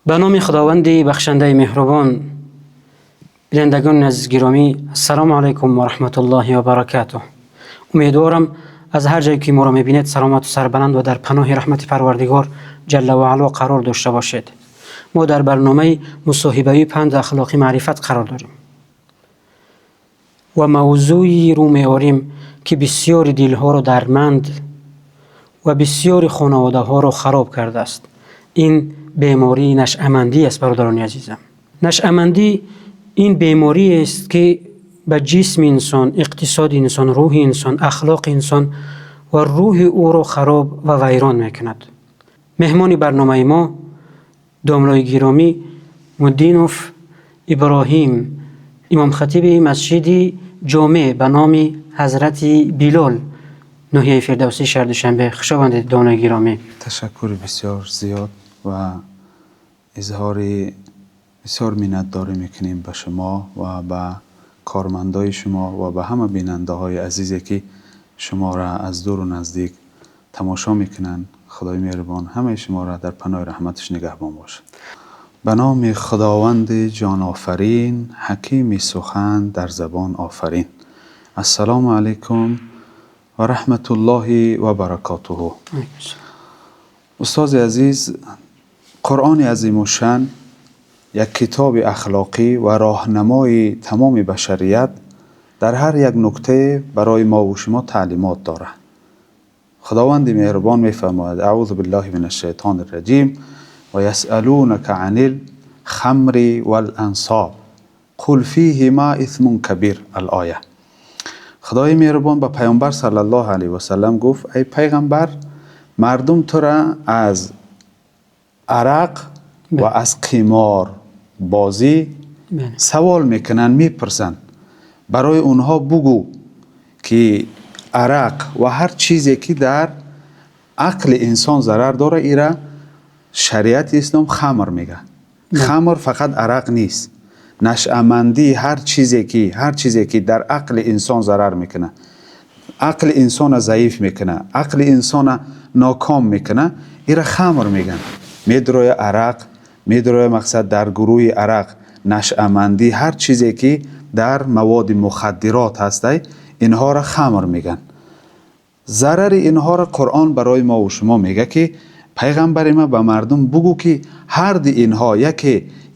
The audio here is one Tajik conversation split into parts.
Ба номи Худованди бахшандаи меҳрубон. Бинандагони азиз гиромӣ, ассалому алайкум ва раҳматуллоҳи ва баракатуҳ. Умедворам, аз ҳар ҷое ки моро мебинед, саломату сарбаланд ва дар паноҳи раҳмати Парвардигор ҷалла ва аъло қарор дошта бошед. Мо дар барномаи мусоҳибавии панду ахлоқи маърифат қарор дорем ва мавзӯе рӯ меорем, ки бисёри дилҳоро дардманд ва бисёри хонаводаҳоро хароб кардааст. Ин бемории нашъамандӣ аст, бародарони азизам. Нашъамандӣ ин бемориест, ки ба ҷисми инсон, иқтисоди инсон, рӯҳи инсон, ахлоқи инсон ва рӯҳи ӯро хароб ва вайрон мекунад. Меҳмони барномаи мо домлои гиромӣ Муддинов Иброҳим, имомхатиби масҷиди ҷомеъ ба номи Ҳазрати Билол, ноҳияи Фирдавсии шаҳри Душанбе. Хуш омадед, домлои гиромӣ. Ташаккури бисёр зиёд ва изҳори бисёр миннатдорӣ мекунем ба шумо ва ба кормандои шумо ва ба ҳама бинандаҳои азизе, ки шуморо аз дуру наздик тамошо мекунанд. Худои меҳрубон ҳамаи шуморо дар паноҳи раҳматаш нигаҳбон бошад. Ба номи Худованди ҷонофарин, ҳакими сухан дар забон офарин. Ассалому алайкум ва раҳматуллоҳи ва баракотуҳу. Устози азиз, Қуръони азимушшан, як китоби ахлоқӣ ва роҳнамои тамоми башарият, дар ҳар як нуктае барои мову шумо таълимот дорад. Худованди меҳрубон мефармояд: аъузу биллаҳи мин ашшайтони раҷим, ва ясалунака анил хамри вал ансоб қул фиҳима исмун кабир, ал-оя. Худои меҳрубон ба Паёмбар саллаллоҳу алайҳи васаллам гуфт: эй пайғамбар, мардум тура аз арақ ва аз қимор бозӣ савол мекунанд, мепурсанд. Барои онҳо бугӯ, ки арақ ва ҳар чизе, ки дар ақли инсон зарар дорад, ира шариати ислом хамр мегӯяд. Хамр фақат арақ нест. Нашъамандӣ ҳар чизе, ки дар ақли инсон зарар мекунад, ақли инсона заиф мекунад, ақли инсона ноком мекунад, ира хамр мегӯянд. Медроя арақ, медроя, мақсад, дар гурӯҳи арақ нашъамандӣ, ҳар чизе, ки дар маводи мухаддирот ҳастай, инҳоро хамр мегӯянд. Зарари инҳоро Қуръон барои мову шумо мегӯяд, ки пайғамбари ман, ба мардум бугӯ, ки ҳарди инҳо,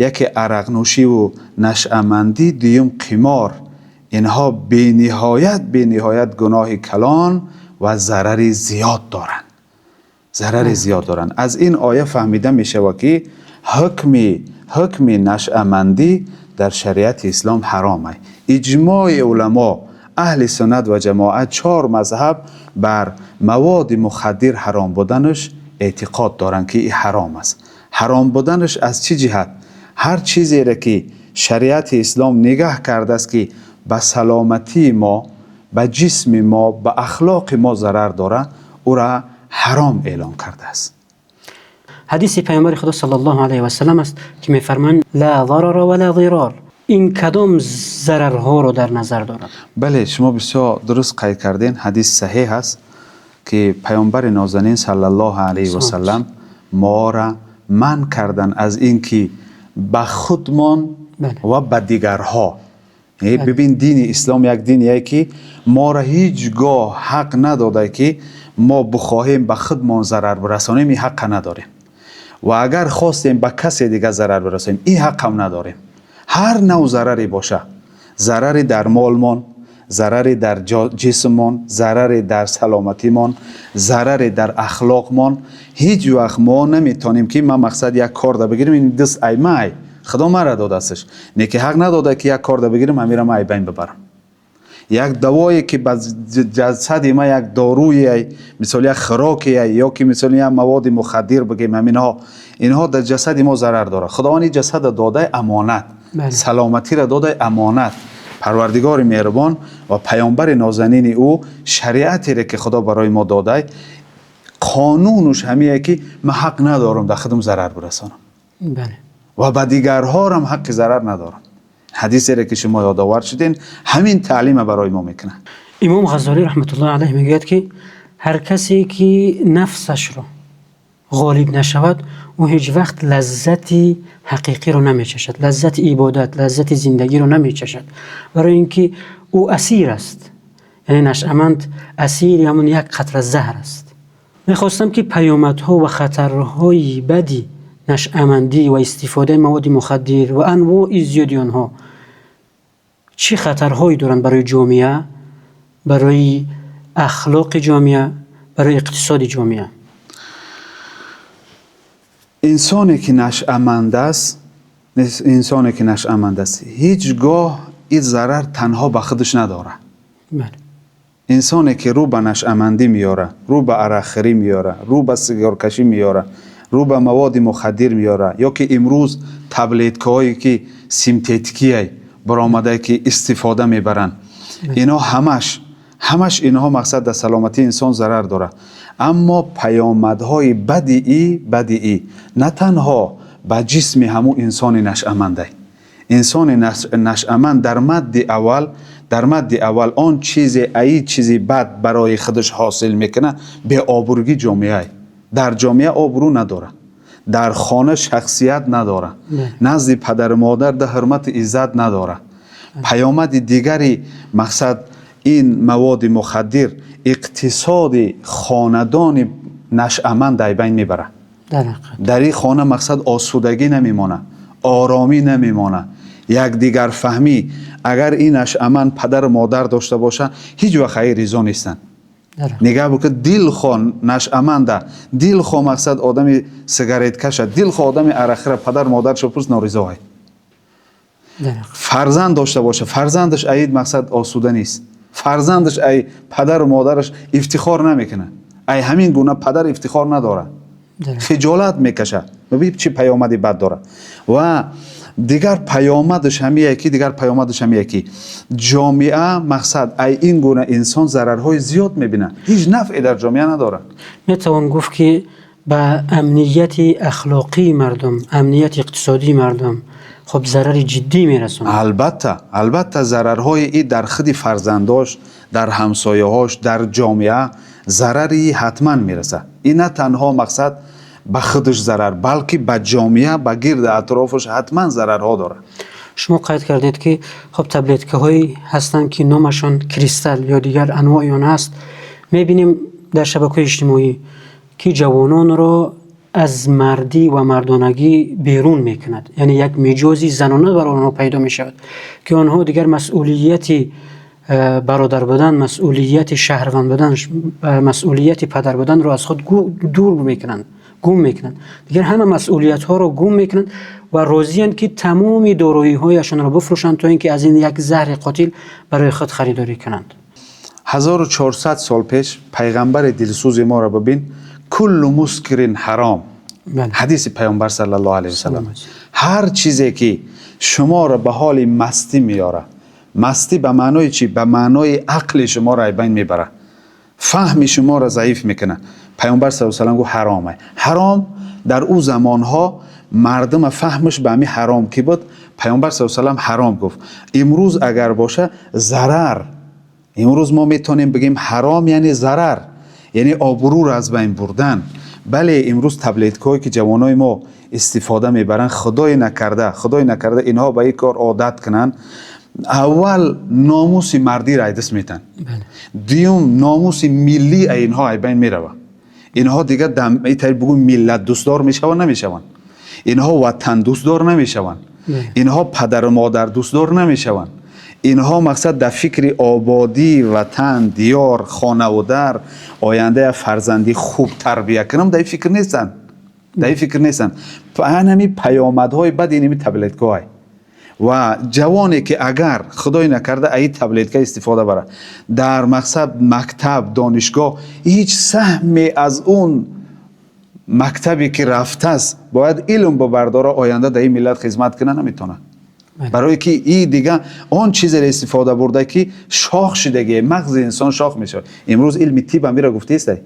яке арақнӯшиву нашъамандӣ, дуюм қимор, инҳо бениҳоят, бениҳоят гуноҳи калон ва зарари зиёд доранд, зарари зиёд доранд. Аз ин оя фаҳмида мешавад, ки ҳукми нашъамандӣ дар шариати ислом ҳаром аст. Иҷмои уламо, аҳли суннат ва ҷамоат, чор мазҳаб бар маводи мухаддир ҳаром буданаш эътиқод доранд, ки ин ҳаром аст. Ҳаром буданаш аз чӣ ҷиҳат? Ҳар чизере, ки шариати ислом нигаҳ кардааст, ки ба саломатии мо, ба ҷисми мо, ба ахлоқи мо зарар дорад, ӯра ҳаром эълон кардааст. Ҳадиси Паёмбари Худо саллаллоҳу алайҳи васаллам аст, ки мефармоянд: ла зарара ва ла зирор. Ин кадом зарарҳоро дар назар дорад? Бале, шумо бисёр дуруст қайд кардем. Ҳадис саҳеҳ аст, ки Паёмбари нозанин саллаллоҳу алайҳи васаллам моро манъ кардан аз ин ки ба худмон ва ба дигарҳо. Бибин, дини ислом як диние, ки моро ҳеҷ гоҳ ҳақ надода, ки мо бихоҳем ба худмон зарар бирасонем, ин ҳаққа надорем, ва агар хостем ба касе дигар зарар бирасонем, ин ҳаққам надорем. Ҳар нав зараре боша, зараре дар молмон, зараре дар ҷисммон, зараре дар саломатимон, зараре дар ахлоқмон, ҳеҷ вақт мо наметонем, ки ман, мақсад, як корда бигирем, ин даст ай май, Худо мара додастш, не ки ҳақ надода, ки як корда бигирем, ҳамира ман айбайн бибарам. Як давое, ки ба ҷасади ма як доруе, мисол, як хӯрокие ё ки, мисол, як маводи мухаддир бигем, ҳаминҳо, инҳо дар ҷасади мо зарар дорад. Худованд ин ҷасада додаи амонат, саломатиро додаи амонат. Парвардигори меҳрубон ва Паёмбари нозанини ӯ, шариатере, ки Худо барои мо додай, қонунуш ҳамие, ки ман ҳақ надорам дар худам зарар бирасонам ва ба дигарҳорам ҳаққи зарар надорам. Ҳадисере, ки шумо ёдовар шудем, ҳамин таълима барои мо мекунад. Имом Ғаззолӣ раҳматуллоҳи алайҳ мегӯяд, ки ҳар касе, ки нафсашро ғолиб нашавад, ӯ ҳеҷ вақт лаззати ҳақиқиро намечашад, лаззати ибодат, лаззати зиндагиро намечашад, барои инки ӯ асир аст. Яъне нашъаманд асири ҳамон як қатра заҳр аст. Мехостам ки паёмадҳо ва хатарҳои бади нашъамандӣ ва истифодаи маводи мухаддир ва анвои зиёди онҳо чӣ хатарҳое доранд барои ҷомеа, барои ахлоқи ҷомеа, барои иқтисоди ҷомеа. Инсоне ки нашъаманд аст, инсоне ки нашъаманд аст, ҳеҷгоҳ ин зарар танҳо ба худаш надорад. Бале. Инсоне ки рӯ ба нашъамандӣ меорад, рӯ ба арақхӯрӣ меорад, рӯ ба сигаркашӣ меорад, рӯ ба маводи мухаддир меорад, ё ки имрӯз таблеткаҳое ки синтетикие баромадае ки истифода мебаранд, инҳо ҳамаш инҳо мақсад дар саломатии инсон зарар дорад. Аммо паёмадҳои бади на танҳо ба ҷисми ҳамун инсони нашъамандай. Инсони нашъаманд дар мадди аввал он чизе, ай чизи бад барои худаш ҳосил мекунад, беобрӯгии ҷомеае. Дар ҷомеа обрӯ надорад, дар хона шахсият надорад, назди падару модар да ҳурмату иззат надорад. Паёмади дигари мақсад ин маводи мухаддир иқтисоди хонадони нашъаманд ай байн мебарад. Дар ин хона мақсад осудагӣ намемонад, оромӣ намемонад, якдигарфаҳмӣ. Агар ин нашъаманд падару модар дошта бошад, ҳеҷ вақт ай ризо нестанд. Нигаҳ бикун, дилхоҳ нашъаманда, дилхоҳ мақсад одами сигареткаша, дилхоҳ одами арақхӯра, падару модарашо пурс, норизоай. Фарзанд дошта боша, фарзандаш аид мақсад осуда нест, фарзандаш ай падару модараш ифтихор намекунад, ай ҳамин гуна падар ифтихор надорад, хиҷолат мекашад. Бибин, чӣ паёмади бад дорад. Ва дигар паёмадаш ҳамие ки ҷомеа мақсад ай ин гуна инсон зарарҳои зиёд мебинад, ҳеҷ нафъе дар ҷомеа надорад. Метавон гуфт ки ба амнияти ахлоқии мардум, амнияти иқтисодии мардум хуб зарари ҷиддӣ мерасонад. Албатта, зарарҳои и дар худи фарзандош, дар ҳамсояҳош, дар ҷомеа зарари ҳатман мерасад. Ин на танҳо мақсад ба худаш зарар, балки ба ҷомеа, ба гирди атрофаш ҳатман зарарҳо дорад. Шумо қайд кардед ки хуб таблеткаҳое ҳастанд ки номашон кристалл ё дигар анвои он ҳаст. Мебинем дар шабакаҳои иҷтимоӣ ки ҷавононро аз мардӣ ва мардонагӣ берун мекунад, яъне як миҷози занона бар онҳо пайдо мешавад, ки онҳо дигар масъулияти бародар будан, масъулияти шаҳрванд будан, масъулияти падар буданро аз худ дур мекунанд, гум мекунанд. Дигар ҳама масъулиятҳоро гум мекунанд ва розиянд ки тамоми дороиҳояшонро бифурӯшанд, то ин ки аз ин як заҳри қотил барои худ харидорӣ кунанд. 1400 сол пеш пайғамбари дилсӯзи моро бибин: كل مسكر حرام. Ҳадиси пайғамбар саллаллоҳу алайҳи васаллам. Ҳар чизе ки шуморо ба ҳоли мастӣ меорад. Мастӣ ба маънои чӣ? Ба маънои ақли шуморо ай байн мебарад, фаҳми шуморо заиф мекунад. Пайғамбар саллаллоҳу алайҳи васаллам гуфт: ҳаромай. Ҳаром дар ӯ замонҳо мардума фаҳмаш ба ҳами ҳаром ки буд, пайғамбар саллаллоҳу алайҳи васаллам ҳаром гуфт. Имрӯз агар боша зарар, имрӯз мо метавонем бигӯем ҳаром яъне зарар, яъне обрӯро аз байн бурдан. Бале, имрӯз таблеткаҳое ки ҷавонои мо истифода мебаранд, худои накарда инҳо ба ин кор одат кунанд, аввал номуси мардиро ай даст метаҳанд, дуюм номуси миллӣ ай инҳо ай байн меравад. Инҳо дигар итари бугӯ миллат дӯстдор мешаванд, намешаванд, инҳо ватан дӯстдор намешаванд, инҳо падару модар дӯстдор намешаванд. Инҳо мақсад дар фикри ободии ватан, диёр, хонаву дар, ояндаи фарзанди хуб тарбия кунам, дар ин фикр нестанд, дар ин фикр нестанд. Ҳами паёмадҳои бади инами таблеткаҳое. Ва ҷавоне ки агар худои накарда аи таблетка истифода барад, дар мақсад мактаб, донишгоҳ ҳеҷ саҳме аз он мактабе ки рафтааст, бояд илм бибардора, оянда дар ин миллат хизмат кунад, наметавонад, барое ки и дига он чизеро истифода бурда ки шох шидагие, мағзи инсон шох мешавад. Имрӯз илми тибам ира гуфтаистай,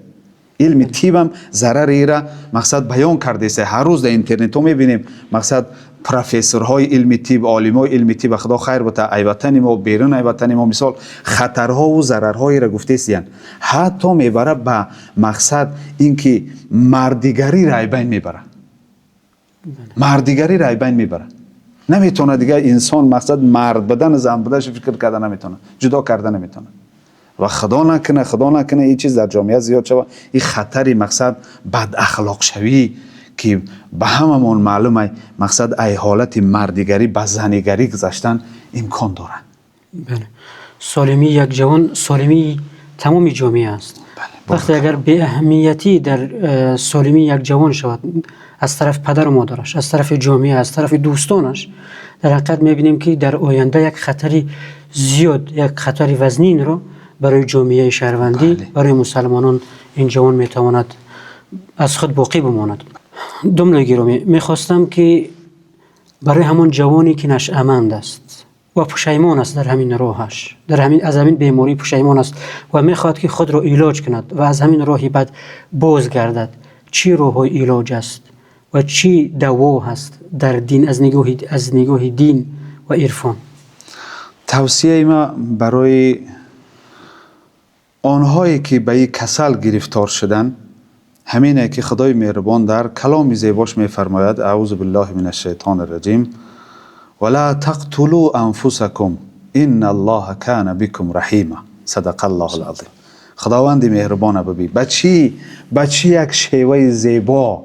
илми тибам зарари ира мақсад баён кардааст. Ҳар рӯз дар интернетҳо мебинем мақсад. Профессорҳои илми тиб, олимои илми тиб, худо хайр бута, ай ватани мо, берун ай ватани мо, мисол, хатарҳову зарарҳоеро гуфтесиянд. Ҳатто мебара ба мақсад ин ки мардигариро ай байн мебара, мардигариро ай байн мебара. Наметавонад дигар инсон, мақсад, мард будан, зан буданаш фикр карда наметавонад, ҷудо карда наметавонад. Ва худо накуна, худо накуна, ин чиз дар ҷомеа зиёд шава, ин хатари, мақсад, бадахлоқшавӣ, ки ба ҳамамон маълум ай, мақсад, ай ҳолати мардигарӣ ба занигарӣ гузаштан имкон дорад. Бале, солимии як ҷавон солимии тамоми ҷомеа аст. Вақте агар беаҳамиятӣ дар солимии як ҷавон шавад аз тарафи падару модараш, аз тарафи ҷомеа, аз тарафи дӯстонаш, дар ҳақиқат мебинем, ки дар оянда як хатари зиёд, як хатари вазнинро барои ҷомеаи шаҳрвандӣ, барои мусалмонон ин ҷавон метавонад аз худ боқӣ бимонад. Домлаи гиромӣ, мехостам, ки барои ҳамон ҷавоне, ки нашъаманд аст ва пушаймон аст дар ҳамин роҳаш, дар ҳамин, аз ҳамин беморӣ пушаймон аст ва мехоҳад, ки худро илоҷ кунад ва аз ҳамин роҳи бад боз гардад, чӣ роҳҳои илоҷ аст ва чӣ даво ҳаст дар дин, аз нигоҳи дин ва ирфон? Тавсияи ма барои онҳое, ки ба ин касал гирифтор шуданд, ҳамине ки Худои меҳрубон дар каломи зебош мефармояд: أعوذ بالله من الشيطان الرجيم، ولا تقتلوا أنفسكم إن الله كان بكم رحيما. صدق الله العظيم. Худованди меҳрубона бибӣ, ба чӣ як шеваи зебо,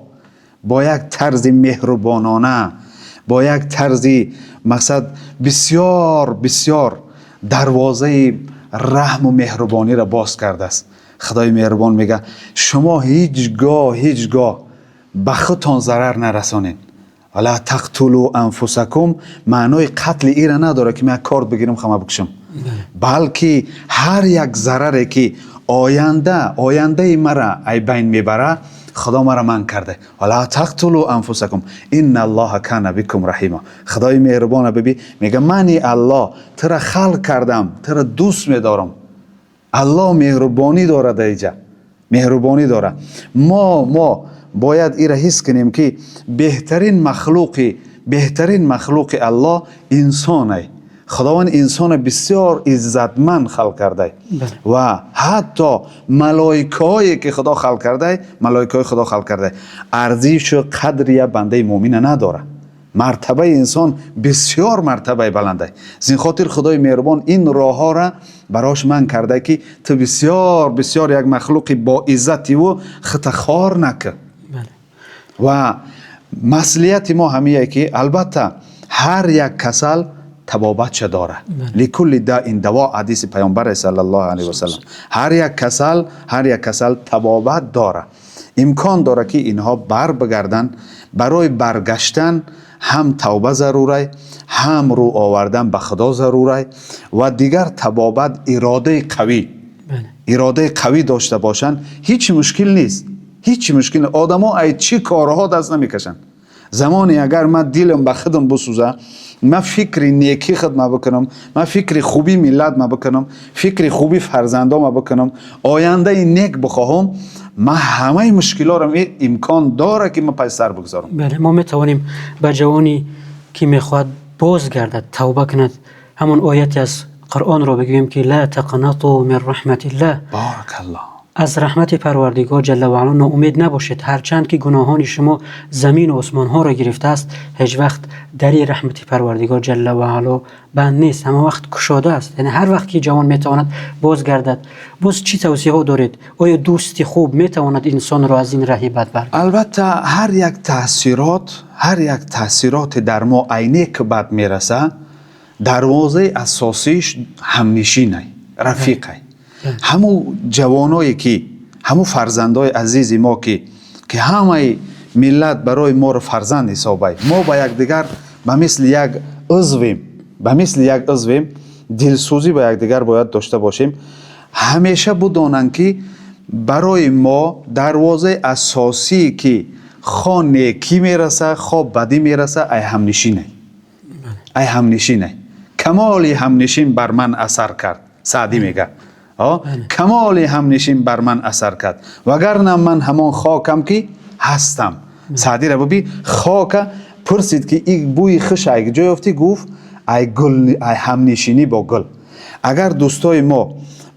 бо як тарзи меҳрубонона, бо як тарзи, мақсад, бисёр бисёр дарвозаи раҳму меҳрубониро боз кардааст. Худои меҳрубон мега: шумо ҳеҷ гоҳ, ҳеҷ гоҳ ба худтон зарар нарасонед. ولا تقتلوا أنفسكم маънои қатли ира надорад, ки ман як корд бигирам, хама бикушам, балки ҳар як зараре, ки ояндаи мара ай байн мебара, Худо мара манъ карда. ولا تقتلوا أنفسكم إن الله كان بكم رحيما. Худои меҳрубона биби, мега: мани Аллоҳ тура халқ кардам, тура дӯст медорам. Аллоҳ меҳрубонӣ дорад, аиҷа меҳрубонӣ дорад. Мо бояд ира ҳис кунем, ки беҳтарин махлуқи Аллоҳ инсонай. Худованд инсона бисёр иззатманд халқ кардай ва ҳатто малоикаҳое, ки Худо халқ кардай, малоикаҳои Худо халқ кардай, арзишу қадри як бандаи муъмина надорад. Мартабаи инсон бисёр мартабаи баландай. Зин хотир Худои меҳрубон ин роҳҳоро барош манъ карда, ки ту бисёр бисёр як махлуқи боиззативу хита хор накӣ. Ва маслиҳати мо ҳамие, ки албатта ҳар як касал табобатша дорад. لكل داء دواء, ҳадиси паёмбаре صلى الله عليه وسلم. Ҳар як касал табобат дорад, имкон дорад, ки инҳо бар бигарданд. Барои баргаштан ҳам тавба зарурай, ҳам рӯ овардан ба Худо зарурай ва дигар табобат иродаи қавӣ. Иродаи қавӣ дошта бошанд, ҳеҷ мушкил нест, ҳеҷ мушкил. Одамо ай чӣ корҳо даст намекашанд. Замоне агар ман дилам ба худам бисӯза, ман фикри некӣ худма бикунам, ман фикри хуби миллат ма бикунам, фикри хуби фарзандома бикунам, ояндаи нек бихоҳам, ман ҳамаи мушкилоро имкон дора, ки ман паси сар бигзорам. Бале, мо метавонем ба ҷавоне, ки мехоҳад боз гардад, тавба кунад, ҳамон ояте аз Қуръонро бигӯем, ки لا تقنطوا من رحمة الله. بارك الله. Аз раҳмати Парвардигор جل وعلا ноумед набошед. Ҳарчанд ки гуноҳони шумо замину осмонҳоро гирифтааст, ҳеҷ вақт дари раҳмати Парвардигор جل وعلا банд нест, ҳама вақт кушода аст. Яъне ҳар вақт ки ҷавон метавонад бозгардад. Боз чӣ тавсияҳо доред? Оё дӯсти хуб метавонад инсонро аз ин раҳи бад баргардад? Албатта, ҳар як таъсироте дар мо ай неку бад мераса, дарвозаи асосиш ҳамнишинай, рафиқай. Ҳамун ҷавоное, ки ҳамун фарзандои азизи мо, ки ҳамаи миллат барои моро фарзанд ҳисобай, мо ба якдигар ба мисли як узвем, ба мисли як узвем, дилсӯзӣ ба якдигар бояд дошта бошем. Ҳамеша бидонанд, ки барои мо дарвозаи асосие, ки хо некӣ мераса, хо бадӣ мераса, ай ҳамнишинай, ай ҳамнишинай. Камоли ҳамнишин бар ман асар кард, Саъдӣ мега, камоли ҳамнишин бар ман асар кард, вагарна ман ҳамон хокам, ки ҳастам. Саъдира биби, хока. Пурсид, ки ин бӯи хуш ай ҷо ёфтӣ? Гуфт, ай гул, ай ҳамнишинӣ бо гул. Агар дӯстои мо,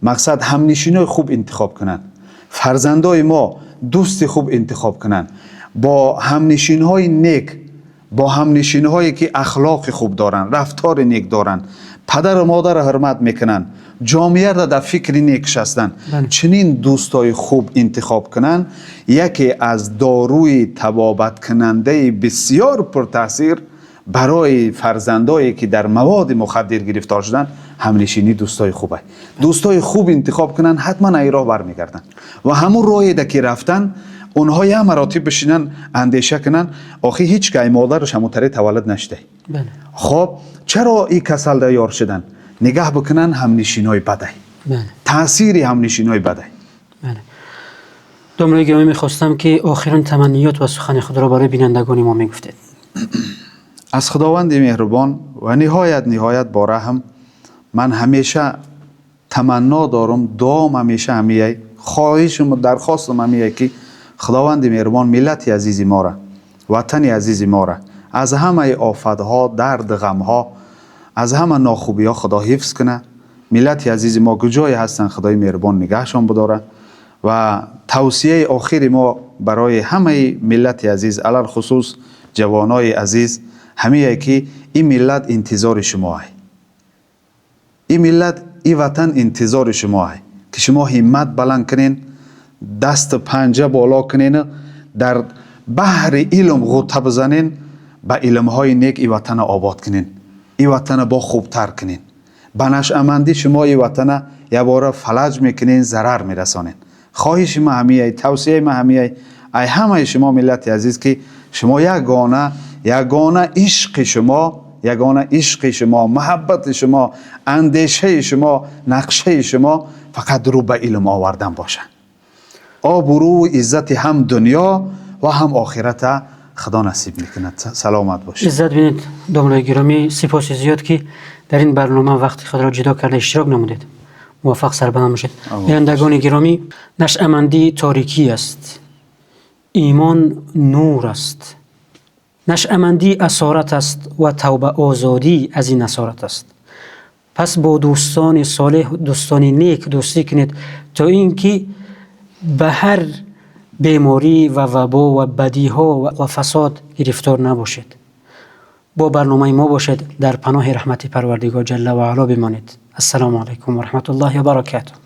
мақсад, ҳамнишинои хуб интихоб кунанд, фарзандои мо дӯсти хуб интихоб кунанд, бо ҳамнишинҳои нек, бо ҳамнишинҳое ки ахлоқи хуб доранд, рафтори нек доранд, падару модарро ҳурмат мекунанд, ҷомеаро дар фикри некш ҳастанд, чунин дӯстои хуб интихоб кунанд, яке аз доруи табобаткунандаи бисёр пуртаъсир барои фарзандое ки дар маводи мухаддир гирифтор шуданд, ҳамнишинӣ дӯстои хуб аст. Дӯстои хуб интихоб кунанд, ҳатман ай роҳ бармегарданд ва ҳамун роҳеда ки рафтанд, онҳо як маротиб бишинанд, андеша кунанд. Охи ҳеҷ ки ай модараш ҳамун таре таваллуд нашудай. Хоб, чаро и касалда ёр шуданд? Нигаҳ бикунанд, ҳамнишинои бадай, таъсири ҳамнишинои бадай. Бале, домлаи гиромӣ, мехостам, ки охирин таманниёт ва сухани худро барои бинандагони мо мегуфтед. Аз Худованди меҳрубон ва ниҳоят ниҳоят бораҳм ман ҳамеша таманно дорам, дуом ҳамеша ҳамияй, хоҳишум, дархостам ҳамияй, ки Худованди меҳрубон миллати азизи мора, ватани азизи мора аз ҳамаи офатҳо, дард, ғамҳо, аз ҳама нохубиҳо Худо ҳифз кунад. Миллати азизи мо куҷое ҳастанд, Худои меҳрубон нигаҳшон бидорад. Ва тавсияи охири мо барои ҳамаи миллати азиз, алалхусус ҷавонои азиз, ҳамие ки ин миллат интизори шумо ай, ин миллат, ин ватан интизори шумо ай, ки шумо ҳиммат баланд кунен, дасту панҷа боло кунену дар баҳри илм ғӯта бизанен, ба илмҳои нек ин ватана обод кунен, ин ватана бо хубтар кунен. Ба нашъамандӣ шумо ин ватана якбора фалаҷ мекунен, зарар мерасонен. Хоҳиши ма ҳамияй, тавсияи ма ҳамияй ай ҳамаи шумо, миллати азиз, ки шумо ягона ишқи шумо, ягона ишқи шумо, муҳаббати шумо, андешаи шумо, нақшаи шумо фақат рӯ ба илм овардан бошад. Обрӯву иззати ҳам дунё ва ҳам охирата Худо насиб мекунад. Саломат бошед. Иззат бинед. Домлаи гиромӣ, сипоси зиёд, ки дар ин барнома вақти худро ҷудо карда иштирок намудед. Муваффақ, сарбаланд бошед. Бинандагони гиромӣ, нашъамандӣ торикӣ аст, имон нур аст. Нашъамандӣ асорат аст ва тавба озодӣ аз ин асорат аст. Пас бо дӯстони солеҳ, дӯстони нек дӯстӣ кунед, то ин ки ба ҳар беморӣ ва вабо ва бадиҳо ва фасод гирифтор набошед. Бо барномаи мо бошед. Дар паноҳи раҳмати Парвардигор ҷалла ва аъло бимонед. Ассалому алайкум ва раҳматуллоҳи ва баракатуҳ.